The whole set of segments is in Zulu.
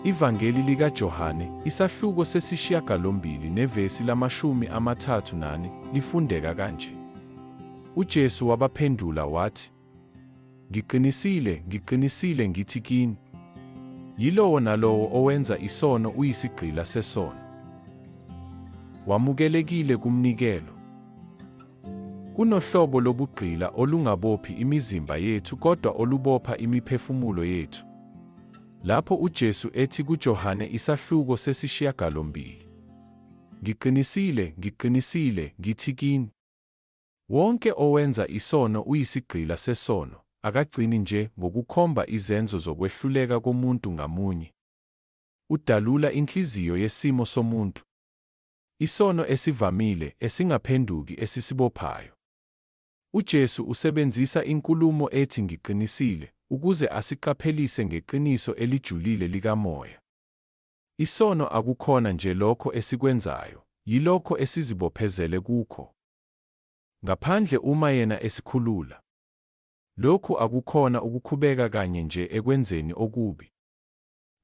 IVangeli likaJohane, isahluko sesishiyagalombili nevesi lama-34, lifundeka kanje. UJesu wabaphendula wathi, Ngiqinisile, ngiqinisile ngithi kini, Yilowo nalowo owenza isono uyisigqila sesono. Wamukelekile kumnikelo. Kunohlobo lobugqila olungabophi imizimba yethu kodwa olubopha imiphefumulo yethu. Lapho uJesu ethi kuJohane isahluko sesishiyagalombili, Ngiqinisile, ngiqinisile, ngithi kini, Wonke owenza isono uyisigqila sesono, akagcini nje ngokukhomba izenzo zokwehluleka komuntu ngamunye. Udalula inhliziyo yesimo somuntu. Isono esivamile, esingaphenduki esisibophayo. UJesu usebenzisa inkulumo ethi ngiqinisile ukuze asiqaphelise ngeqiniso elijulile likamoya. Isono akukhona nje lokho esikwenzayo, yilokho esizibophezele kukho. Ngaphandle uma Yena esikhulula. Lokhu akukhona ukukhubeka kanye nje ekwenzeni okubi.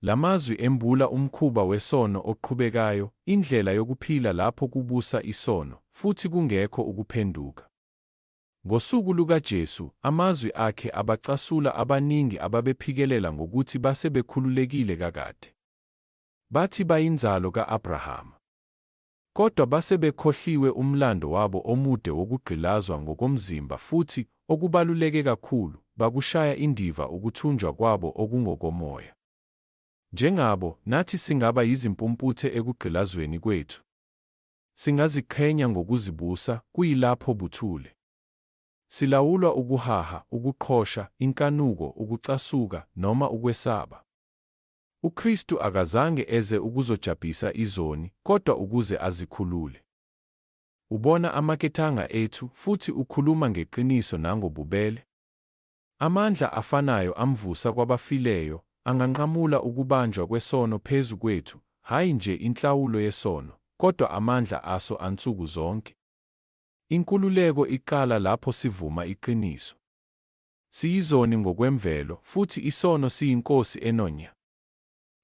Lamazwi embula umkhuba wesono oqhubekayo, indlela yokuphila lapho kubusa isono, futhi kungekho ukuphenduka. Ngosuku lukaJesu, amazwi akhe abacasula abaningi ababephikelela ngokuthi base bekhululekile kakade. Bathi bayinzalo ka-Abrahama. Kodwa base bekhohliwe umlando wabo omude wokugqilazwa ngokomzimba futhi, okubaluleke kakhulu, bakushaya indiva ukuthunjwa kwabo okungokomoya. Njengabo, nathi singaba yizimpumputhe ekugqilazweni kwethu. Singaziqhenya ngokuzibusa, kuyilapho buthule silawulwa ukuhaha, ukuqhosha, inkanuko, ukucasuka, noma ukwesaba. UKristu akazange eze ukuzojabhisa izoni, kodwa ukuze azikhulule. Ubona amaketanga ethu futhi ukhuluma ngeqiniso nangobubele. Amandla afanayo amvusa kwabafileyo anganqamula ukubanjwa kwesono phezu kwethu, hhayi nje inhlawulo yesono, kodwa amandla aso ansuku zonke. Inkululeko iqala lapho sivuma iqiniso. Siyizoni ngokwemvelo, futhi isono siyinkosi enonya.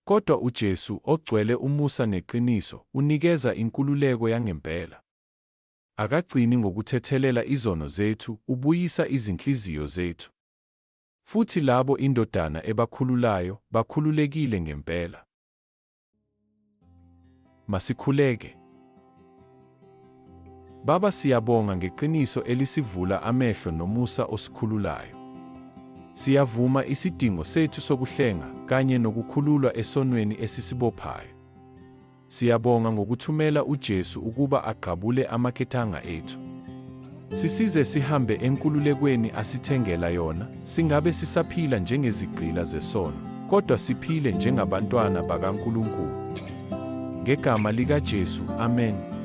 Kodwa uJesu, ogcwele umusa neqiniso, unikeza inkululeko yangempela. Akagcini ngokuthethelela izono zethu, ubuyisa izinhliziyo zethu. Futhi labo iNdodana ebakhululayo, bakhululekile ngempela. Masikhuleke. Baba siyabonga ngeqiniso elisivula amehlo nomusa osikhululayo. Siyavuma isidingo sethu sokuhlenga kanye nokukhululwa esonweni esisibophayo. Siyabonga ngokuthumela uJesu ukuba agqabule amaketanga ethu. Sisize sihambe enkululekweni asithengela yona, singabe sisaphila njengezigqila zesono, kodwa siphile njengabantwana bakaNkulunkulu. Ngegama likaJesu, amen.